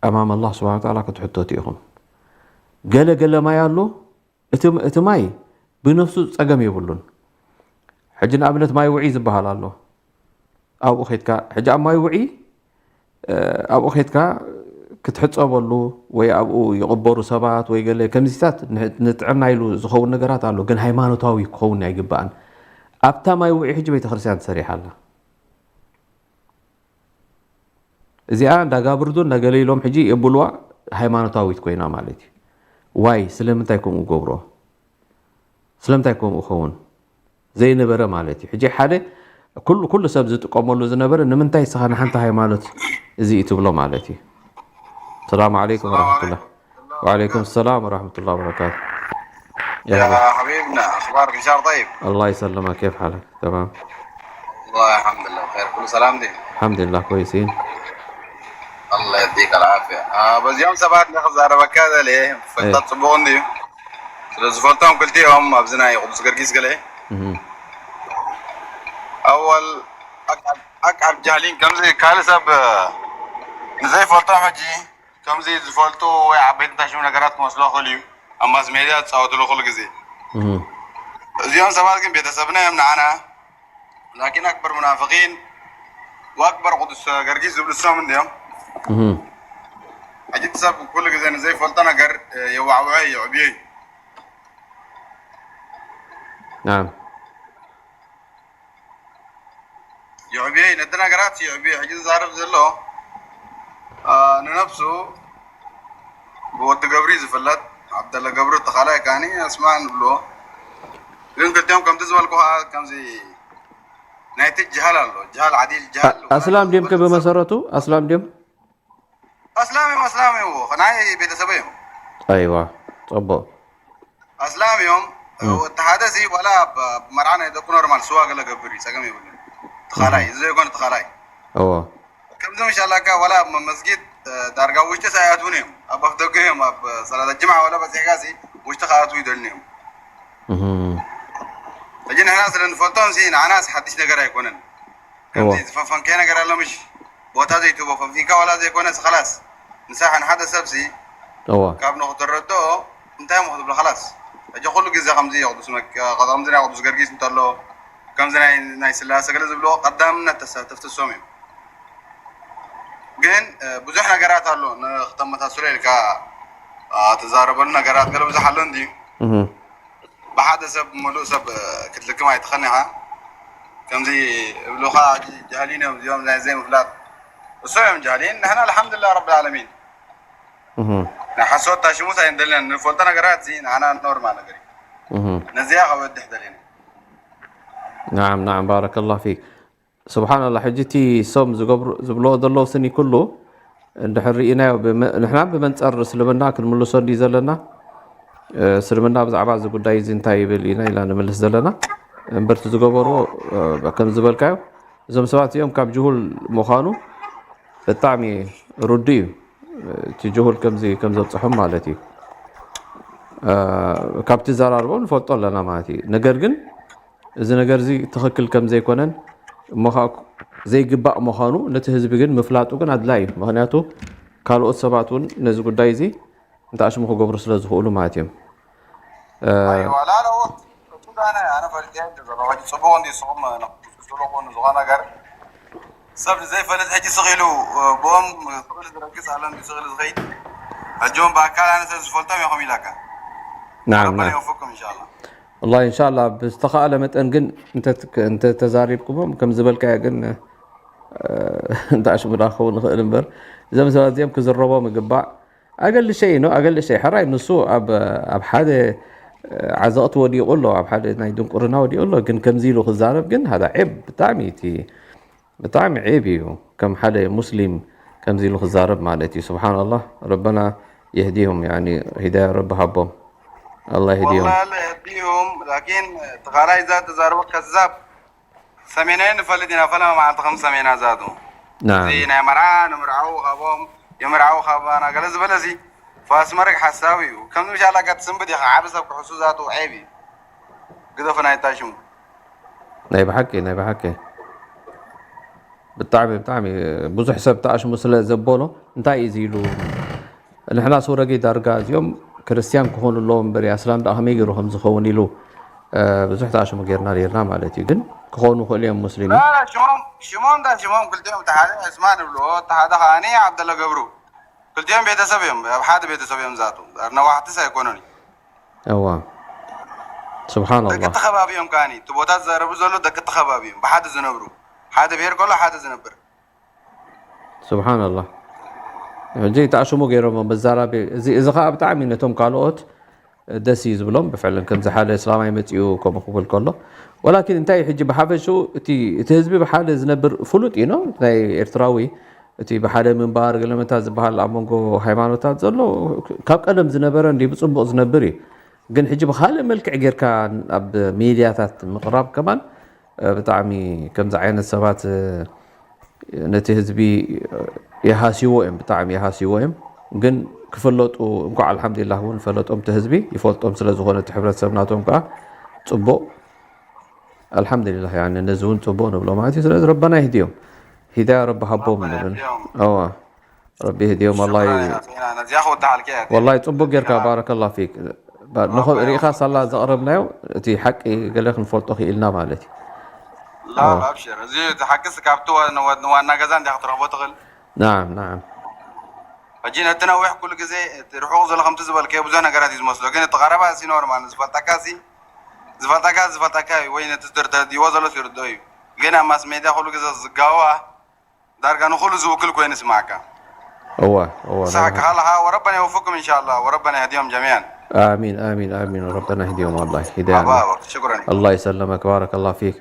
ኣማም ኣላህ ስብሓን ወተዓላ ክትሕተቱ ኢኹም ገለ ገለ ማይ ኣሎ እቲ ማይ ብነፍሱ ፀገም የብሉን ሕጂ ንኣብነት ማይ ውዒ ዝበሃል ኣሎ ኣብኡ ኸድካ ሕጂ ኣብ ማይ ውዒ ኣብኡ ኸድካ ክትሕፀበሉ ወይ ኣብኡ ይቕበሩ ሰባት ወይ ገለ ከምዚታት ንጥዕና ኢሉ ዝኸውን ነገራት ኣሎ ግን ሃይማኖታዊ ክኸውን ኣይግባእን ኣብታ ማይ ውዒ ሕጂ ቤተክርስትያን ትሰሪሓ ኣላ እዚኣ እንዳጋብርዱ እንዳገለ ኢሎም ሕጂ የብልዋ ሃይማኖታዊት ኮይና ማለት እዩ። ዋይ ስለምንታይ ከምኡ ገብሮ? ስለምንታይ ከምኡ ኸውን? ዘይነበረ ማለት እዩ። ሕጂ ሓደ ኩሉ ኩሉ ሰብ ዝጥቀመሉ ዝነበረ ንምንታይ ስኻ ንሓንቲ ሃይማኖት እዚ እዩ ትብሎ ማለት እዩ። ሰላም ዓለይኩም ወራህመቱላህ። ወዓለይኩም ሰላም ወራህመቱላህ ወበረካቱ። يا حبيبنا، اخبارك؟ ان شاء الله طيب. الله يسلمك، كيف حالك؟ تمام. والله الحمد لله بخير، كله سلام دي. الحمد لله كويسين. الله يديك العافيه. آه بس يوم سبات ناخذ زهره بكاده ليه؟ فلتت صبون دي. ስለዚ ዝፈልጦም ክልቲኦም ኣብዚ ናይ ቅዱስ ገርጊስ ገለ እህ ኣወል ኣክዓብ ጃህሊን ከምዚ ካልእ ሰብ ንዘይፈልጦም ሕጂ ከምዚ ዝፈልጡ ወይ ዓበይቲ ታሽሙ ነገራት ክመስሎ ክእል እዩ። ኣብ ማስ ሜድያ ዝፃወትሉ ኩሉ ግዜ እህ እዚኦም ሰባት ግን ቤተሰብና እዮም ንዓና። ላኪን ኣክበር ሙናፍቂን ወኣክበር ቅዱስ ገርጊስ ዝብሉ እሶም እንዲኦም። እህ ሕጂ እቲ ሰብ ኩሉ ግዜ ንዘይፈልጦ ነገር የዋዕውዐ እዩ፣ የዕብዮ እዩ። نعم የዕብዮ እዩ፣ ነቲ ነገራት የዕብዮ። ሕጂ ዝዛረብ ዘሎ አ፣ ንነብሱ ብወዲ ገብሪ ዝፍለጥ ዓብደለ ገብሩ ተኻላይ ካኒ ኣስማን ንብልዎ። ግን ክልቲኦም ከምቲ ዝበልኩ ከዓ ከምዚ ናይቲ ጅሃል ኣሎ፣ ጅሃል ዓዲል ጅሃል ኣስላም ድዮም ከ ብመሰረቱ ኣስላም ድዮም ኣስላም እዮም፣ ኣስላም እዮም፣ ናይ ቤተሰበ እዮም። ኣይዋ ጽቡቅ ኣስላም እዮም። እቲ ሓደ ሲ ዋላ ኣብ መርዓ ናይ ደቁ ኖርማል ስዋ ገለ ገብር እዩ፣ ጸገም የብሉን። ተኻላይ እዚ ዘይኮነ ተኻላይ እዎ ከምዚ ምሻላካ ዋላ ኣብ መስጊድ ዳርጋ ውሽጢ ሳይኣትውን እዮም፣ ኣብ ኣፍ ደገ እዮም። ኣብ ሰላት ጅምዓ ዋላ በፂሕካ ሲ ውሽጢ ከኣትው ይደልን እዮም። እህ ሕጂ ንሕና ስለ ንፈልጦም ሲ ንዓናስ ሓድሽ ነገር ኣይኮነን። እዎ ከምዚ ዝፈንፈንከ ነገር ኣሎ ምሽ ቦታ ዘይትቦ ፈንፊንካ ዋላ ዘይኮነ ሲ ኸላስ ንሳ ንሓደ ሰብ ሲ እዎ ካብ ንክትረድኦ እንታይ ሞ ክትብሎ ኸላስ። ሕጂ ኩሉ ግዜ ከምዚ እዩ ቅዱስ መካ ከምዚ ናይ ቅዱስ ገርጊስ እንተሎ ከምዚ ናይ ናይ ስላሴ ገለ ዝብሎ ቀዳምነት ተሳተፍቲ እሶም እዮም። ግን ብዙሕ ነገራት ኣሎ ንክተመሳስሎ ኢልካ ትዛረበሉ ነገራት ገለ ብዙሕ ኣሎ እንድዩ። እህ ብሓደ ሰብ ሙሉእ ሰብ ክትልክም ኣይትኽእልን ኢኻ። ከምዚ እብሉኻ ጃህሊን እዮም እዚኦም ናይ ዘይምፍላጥ እሶም እዮም ጃህሊን። ንሕና ኣልሓምዱሊላህ ረብል ዓለሚን እህ ናይ ሓሶት ታሽሙት ኣይንደልናን። ንፈልጦ ነገራት እዚ ንዓና ኖርማል ነገር እዩ። እህ ነዚኣ ከበድሕ ደሊና። نعم نعم بارك الله فيك سبحان الله ሕጂ እቲ ሶም ዝገብሩ ዝብልዎ ዘለዉ ስኒ ኩሉ እንድሕር ርኢናዮ ብመ- ንሕና ብመንፀር እስልምና ክንምልሶ እንዲ ዘለና እ፣ እስልምና ብዛዕባ እዚ ጉዳይ እዚ እንታይ ይብል ኢና ኢላ ንምልስ ዘለና እምበርቲ ዝገበርዎ እ፣ ከም ዝበልካዮ እዞም ሰባት እዚኦም ካብ ጅሁል ምዃኑ ብጣዕሚ ርዱ እዩ እቲ ጅሁል ከምዚ ከም ዘብፅሖም ማለት እዩ እ፣ ካብቲ ዘራርቦም ንፈልጦ ኣለና ማለት እዩ ነገር ግን እዚ ነገር እዚ ትኽክል ከም ዘይኮነን እሞ ከዓ ዘይግባእ ምዃኑ ነቲ ህዝቢ ግን ምፍላጡ ግን ኣድላይ እዩ። ምኽንያቱ ካልኦት ሰባት እውን ነዚ ጉዳይ እዚ እንተኣሽሙ ክገብሩ ስለ ዝኽእሉ ማለት እዮም። እ፣ ኣይዋ ላላ ወት እቱ ዳነ ኣነ ፈልጥ እየ ዘሎ ሕጂ ፅቡቅ እንዲ ስኹም ንክትስሉ ኩን ዝኾነ ነገር ሰብ ዘይፈልጥ ሕጂ ስኺሉ ብኦም ስኽሉ ዝረግፅ ኣሎ እንዲ ስኽሉ ዝኸይድ ሕጂ እውን ብኣካል ኣነ ሰብ ዝፈልጦም ኢኹም ኢላካ ናም ረበና ናም ይወፍቅኩም እንሻላ والله إن شاء الله ብዝተኻእለ መጠን ግን እንተ- እንተተዛሪብኩሞም ከም ዝበልካዮ ግን እ፣ እንተኣሽሙ ዳ ክኸውን ንኽእል እምበር እዞም ሰባት እዚኦም ክዝረቦም ይግባእ። ኣገልሸይ ነው ኣገልሸይ ሕራይ ንሱ ኣብ ኣብ ሓደ እ፣ ዓዘቕቲ ወዲቑ ኣሎ፣ ኣብ ሓደ ናይ ድንቁርና ወዲቑ ኣሎ። ግን ከምዚ ኢሉ ክዛረብ ግን ሃዳ ዔብ ብጣዕሚ እቲ ብጣዕሚ ዔብ እዩ ከም ሓደ ሙስሊም ከምዚ ኢሉ ክዛረብ ማለት እዩ። ስብሓንላህ ረበና የህዲሁም ያኒ ሂዳያ ረቢ ሃቦም። ኣላህ የህዲሁም። والله لا يهديهم لكن ተኻላይ ዛ ተዛርቦ ከዛብ ሰሜናይ ንፈልጥ ኢና። ፈለማ መዓልቲ ከም ሰሜና ዛቱ ናም እዚ ናይ መርዓ ንምርዓው ሃቦም የምርዓው ሃባና ገለ ዝበለ እዚ ፋስመረግ ሓሳዊ እዩ። ከምዚ ምሻላ ጋት ስንብድ ኢኻ ዓቢ ሰብ ክሕሱ ዛቱ ዔብ እዩ። ግደፉ ናይ ታሽሙ ናይ ብሓቂ ናይ ብሓቂ ብጣዕሚ ብጣዕሚ ብዙሕ ሰብ ተኣሽሙ ስለ ዘበሎ እንታይ እዩ ኢሉ ንሕና ሱረጊ ዳርጋ እዚኦም ክርስትያን ክኾኑ ኣለዎም እምበር ኣስላም ደኣ ከመይ ገይሩ ከም ዝኸውን ኢሉ እ፣ ብዙሕ ተኣሽሙ ጌርና ኔርና ማለት እዩ። ግን ክኾኑ ይኽእሉ እዮም ሙስሊም እዩ። لا لا ሽሞም ሽሞም ዳ ሽሞም ክልቲኦም እቲ ሓደ ዕስማን ይብልዎ እቲ ሓደ ከዓኒ ዓብደላ ገብሩ ክልቲኦም ቤተሰብ እዮም። ኣብ ሓደ ቤተሰብ እዮም ዛቱ ነዋሕትስ ኣይኮኑን እዩ። እዋ ስብሓን ደቂ ኣላህ እቲ ከባቢ እዮም ከዓኒ እቲ ቦታ ዝዛረቡ ዘሎ ደቂ እቲ ከባቢ እዮም ብሓደ ዝነብሩ ሓደ ብሄር ከሎ ሓደ ዝነብር ስብሓን ኣላህ ሕጂ ተኣሽሙ ገይሮሞ መዛራቢ። እዚ እዚ ከዓ ብጣዕሚ ነቶም ካልኦት ደስ እዩ ዝብሎም። ብፍዕልን ከምዚ ሓደ እስላማይ መፂኡ ከምኡ ክብል ከሎ፣ ወላኪን እንታይ እዩ ሕጂ ብሓፈሽኡ እቲ እቲ ህዝቢ ብሓደ ዝነብር ፍሉጥ እዩ ነው ናይ ኤርትራዊ። እቲ ብሓደ ምንባር ገለመታ ዝበሃል ኣብ መንጎ ሃይማኖታት ዘሎ ካብ ቀደም ዝነበረ እንዲ ብፅቡቕ ዝነብር እዩ። ግን ሕጂ ብካልእ መልክዕ ጌርካ ኣብ ሚድያታት ምቕራብ ከማን ብጣዕሚ ከምዚ ዓይነት ሰባት ነቲ ህዝቢ የሃስይዎ እዮም፣ ብጣዕሚ የሃስይዎ እዮም። ግን ክፍለጡ እንኳዕ ኣልሓምዱሊላህ እውን ፈለጦም እቲ ህዝቢ ይፈልጦም ስለ ዝኾነ እቲ ሕብረተሰብ ናቶም ከዓ ፅቡቕ ኣልሓምዱሊላህ፣ ያኒ ነዚ እውን ፅቡቕ ንብሎ ማለት እዩ። ስለዚ ረበና ይህድዮም፣ ሂዳያ ረቢ ሃቦም ንብል። ኣዋ ረቢ ይህድዮም። ወላሂ ነዚያ ክወድሓልካ እያ። ወላሂ ፅቡቅ ጌርካ ባረከላ ፊክ። ባ- ንኸ- ርኢኻ ሳላ ዘቕረብናዮ እቲ ሓቂ ገለ ክንፈልጦ ክኢልና ማለት እዩ። ላ ኣብሽር፣ እዚ እቲ ሓቅስ ካብቲ ዋ- ንዋ- ንዋና ገዛ እንዲያ ክትረኽቦ ትኽእል። ናዓም ናዓም ሕጂ ነቲ ነዊሕ ኩሉ ግዜ እቲ ርሑቕ ዘሎ ከምቲ ዝበልከዮ ብዙሕ ነገራት እዩ ዝመስሎ፣ ግን እቲ ቀረባ ሲ ኖርማል ዝፈልጠካ ሲ ዝፈልጠካ ዝፈልጠካ እዩ፣ ወይ ነቲ ዝርተድዎ ዘሎ ይርድኦ እዩ። ግን ኣብ ማስ ሜድያ ኩሉ ግዜ ዝጋዋ ዳርጋ ንኹሉ ዝውክል ኮይኑ ይስማዓካ። እወ እወ ሳካ ሃላሃ ወረበና ይወፍኩም ኢንሻላ ወረበና የህድዮም ጀሚዓን። آمين آمين آمين ربنا يهديهم والله هداية ኣባባ ሽኩረን الله يسلمك بارك الله فيك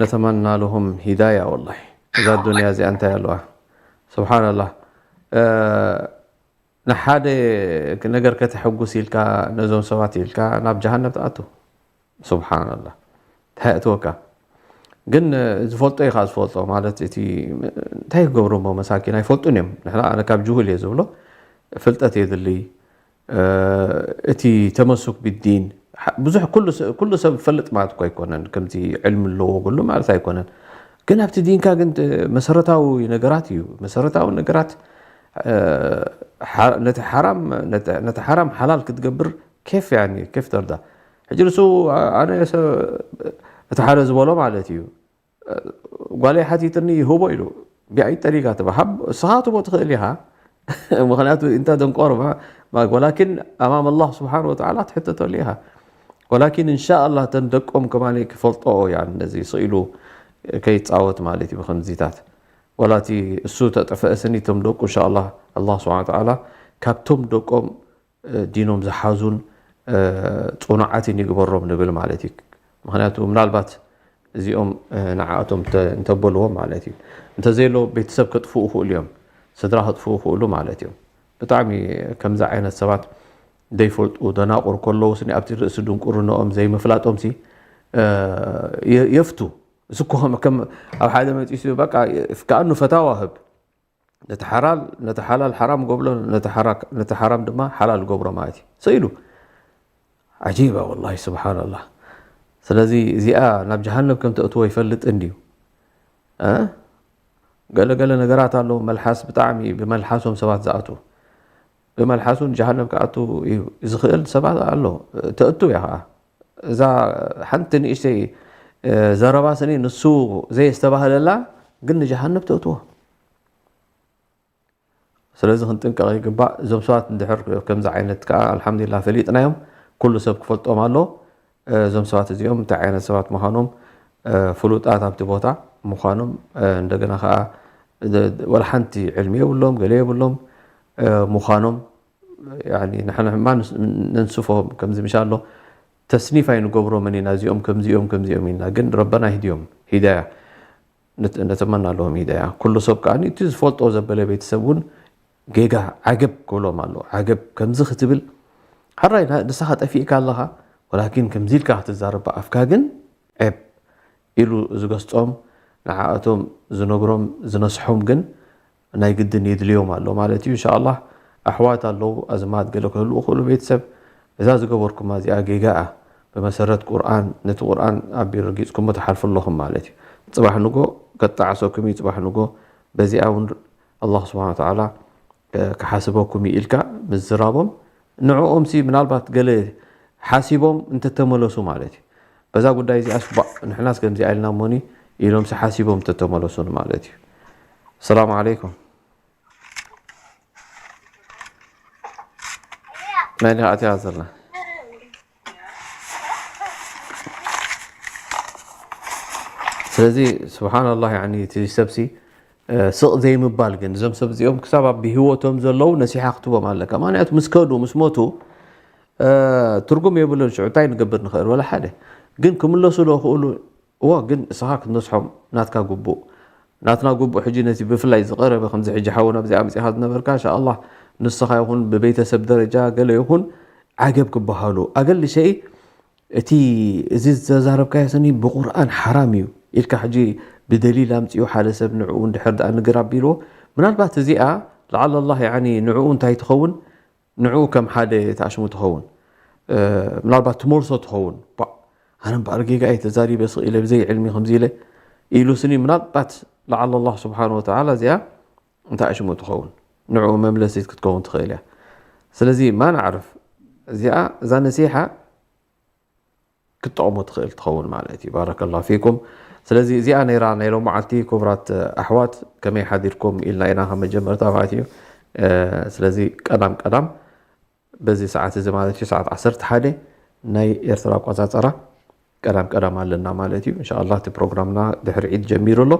نتمنى لهم هداية والله እዛ ዱንያ እዚኣ እንታይ ኣለዋ سبحان الله ንሓደ ነገር ከተሐጉስ ኢልካ ነዞም ሰባት ኢልካ ናብ ጀሃነብ ትኣቱ سبحان الله እንታይ የእትወካ ግን ዝፈልጦ ኢኻ ዝፈልጦ ማለት እቲ እንታይ ክገብሩ እሞ መሳኪን ኣይፈልጡን እዮም ንሕና ኣነ ካብ ጅሁል እየ ዝብሎ ፍልጠት የድሊ እቲ ተመሱክ ብዲን ብዙሕ ኩሉ ሰብ ዝፈልጥ ማለት እኮ ኣይኮነን ከምዚ ዕልሚ ኣለዎ ኩሉ ማለት ኣይኮነን ግን ኣብቲ ዲንካ ግን መሰረታዊ ነገራት እዩ መሰረታዊ ነገራት ነቲ ሓራም ሓላል ክትገብር ኬፍ ያኒ ኬፍ ተርዳ ሕጂ ንሱ ኣነ እቲ ሓደ ዝበሎ ማለት እዩ ጓለይ ሓቲትኒ ይህቦ ኢሉ ብኣይ ጠሪጋ ትበሃል እስኻ ትቦ ትኽእል ኢኻ ምክንያቱ እንተ ደንቆር ወላኪን ኣማም ኣላህ ስብሓን ወተዓላ ትሕተተሉ ኢኻ ወላኪን እንሻ ኣላህ ተን ደቆም ከማን ክፈልጦ ያን ነዚ ስኢሉ ከይፃወት ማለት እዩ ብከምዚታት ወላ እቲ እሱ ተጠፈእስኒ እቶም ደቁ እንሻ ኣላህ ኣላህ ስብሓን ወተዓላ ካብቶም ደቆም ዲኖም ዝሓዙን ፅኑዓትን ይግበሮም ንብል ማለት እዩ ምክንያቱ ምናልባት እዚኦም ንዓኣቶም እንተበልዎም ማለት እዩ እንተዘየሎ ቤተሰብ ከጥፍኡ ይኽእሉ እዮም ስድራ ከጥፍኡ ይኽእሉ ማለት እዮም ብጣዕሚ ከምዚ ዓይነት ሰባት ዘይፈልጡ ደናቁር ከለውስ ኣብቲ ርእሲ ድንቁርንኦም ዘይምፍላጦምሲ የፍቱ እሱ እኮ ከም ኣብ ሓደ መፂሱ በቃ ከኣኑ ፈታዋ ህብ ነቲ ሓላል ነቲ ሓላል ሓራም ገብሎ ነቲ ሓራም ድማ ሓላል ገብሮ ማለት እዩ ስኢሉ ዓጂባ ወላሂ ስብሓንላህ ስለዚ እዚኣ ናብ ጀሃነብ ከም ተእትዎ ይፈልጥ እንድዩ ገለ ገለ ነገራት ኣለዉ መልሓስ ብጣዕሚ ብመልሓሶም ሰባት ዝኣትዉ ብመልሓሱ ንጀሃነብ ክኣቱ እዩ ዝኽእል ሰባት ኣሎ ተእቱ እያ ከዓ እዛ ሓንቲ ንእሽተይ ዘረባ ስኒ ንሱ ዘየስተባህለላ ግን ንጀሃነብ ተእትዎ ስለዚ ክንጥንቀቕ ይግባእ እዞም ሰባት እንድሕር ከምዚ ዓይነት ከዓ ኣልሓምዱሊላ ፈሊጥናዮም ኩሉ ሰብ ክፈልጦም ኣሎ እዞም ሰባት እዚኦም እንታይ ዓይነት ሰባት ምዃኖም ፍሉጣት ኣብቲ ቦታ ምዃኖም እንደገና ከዓ ወላ ሓንቲ ዕልሚ የብሎም ገለ የብሎም ምዃኖም ንሕና ሕማ ነንስፎም ከምዚ ምሻ ኣሎ ተስኒፍ ኣይንገብሮምን ኢና እዚኦም ከምዚኦም ከምዚኦም ኢና ግን ረበና ሂድዮም ሂዳያ ነተመና ኣለዎም ሂዳያ ኩሉ ሰብ ከዓ እቲ ዝፈልጦ ዘበለ ቤተሰብ እውን ጌጋ ዓገብ ክብሎም ኣሎ ዓገብ ከምዚ ክትብል ሓራይ ንስኻ ጠፊእካ ኣለኻ ወላኪን ከምዚ ኢልካ ክትዛረብ ኣፍካ ግን ዔብ ኢሉ ዝገስጾም ንዓኣቶም ዝነግሮም ዝነስሖም ግን ናይ ግድን የድልዮም ኣሎ ማለት እዩ። እንሻኣላህ ኣሕዋት ኣለዉ ኣዝማድ ገለ ክህልዉ ክእሉ ቤተሰብ እዛ ዝገበርኩማ እዚኣ ጌጋኣ ብመሰረት ቁርኣን ነቲ ቁርኣን ኣቢ ረጊፅኩሞ ትሓልፉ ኣለኹም ማለት እዩ። ፅባሕ ንጎ ከጣዕሰኩም እዩ። ፅባሕ ንጎ በዚኣ እውን ኣላህ ስብሓን ወተዓላ ክሓስበኩም እዩ ኢልካ ምዝራቦም ንዕኦም ሲ ምናልባት ገለ ሓሲቦም እንተተመለሱ ማለት እዩ። በዛ ጉዳይ እዚኣስ ባእ ንሕናስ ከምዚኣ ኢልና እሞኒ ኢሎምሲ ሓሲቦም ተተመለሱን ማለት እዩ። ሰላም ዓለይኩም። መን ኢኻ ኣትያ ዘላ? ስለዚ ስብሓንላህ ያኒ እቲ ሰብሲ ስቕ ዘይምባል ግን፣ እዞም ሰብ እዚኦም ክሳብ ኣብ ብህይወቶም ዘለዉ ነሲሓ ክትቦም ኣለካ። ምኽንያቱ ምስ ከዱ፣ ምስ ሞቱ፣ ትርጉም የብሉን። ሽዑ እንታይ ንገብር ንኽእል? ወላ ሓደ። ግን ክምለሱ ዶ ክእሉ? እዎ፣ ግን እስኻ ክትነስሖም ናትካ ግቡእ። ናትና ግቡእ ሕጂ ነቲ ብፍላይ ዝቐረበ፣ ከምዚ ሕጂ ሓውና ኣብዚኣ መጺኻ ዝነበርካ፣ እንሻኣላህ ንስኻ ይኹን ብቤተሰብ ደረጃ ገለ ይኹን ዓገብ ክበሃሉ። ኣገል ሸይ እቲ፣ እዚ ዝተዛረብካዮ ሰኒ ብቁርኣን ሓራም እዩ ኢልካ ሕጂ ብደሊል ኣምጺኡ ሓደ ሰብ ንዕኡ እንድሕር ደኣ ንግር ኣቢልዎ፣ ምናልባት እዚኣ ለዓለ ኣላህ ያኒ ንዕኡ እንታይ ትኸውን? ንዕኡ ከም ሓደ ተኣሽሙ ትኸውን። ምናልባት ትመልሶ ትኸውን። ባ፣ ኣነ እምበኣር ጌጋ እየ ተዛሪበ ስቕ ኢለ ብዘይ ዕልሚ ከምዚ ኢለ ኢሉ ስኒ ምናልባት ለዓለ ኣላህ ስብሓን ወተዓላ እዚኣ እንታይ ኣሽሙ ትኸውን? ንዕኡ መምለሲት ክትከውን ትኽእል እያ። ስለዚ ማ ንዓርፍ እዚኣ፣ እዛ ነሲሓ ክትጠቕሞ ትኽእል ትኸውን ማለት እዩ። ባረከላሁ ፊኩም። ስለዚ እዚኣ ነይራ ናይ ሎመዓልቲ። ክቡራት ኣሕዋት፣ ከመይ ሓዲርኩም ኢልና ኢና ካብ መጀመርታ ማለት እዩ። ስለዚ ቀዳም ቀዳም በዚ ሰዓት እዚ ማለት እዩ፣ ሰዓት ዓሰርተ ሓደ ናይ ኤርትራ ኣቆጻጸራ፣ ቀዳም ቀዳም ኣለና ማለት እዩ። እንሻኣላህ እቲ ፕሮግራምና ድሕሪ ዒድ ጀሚሩ ኣሎ።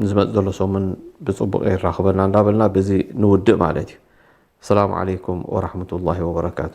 ንዝመጽእ ዘሎ ሰሙን ብጽቡቕ የራኽበና እንዳበልና በዚ ንውድእ ማለት እዩ። ሰላም ዓለይኩም ወራህመቱላሂ ወበረካቱ።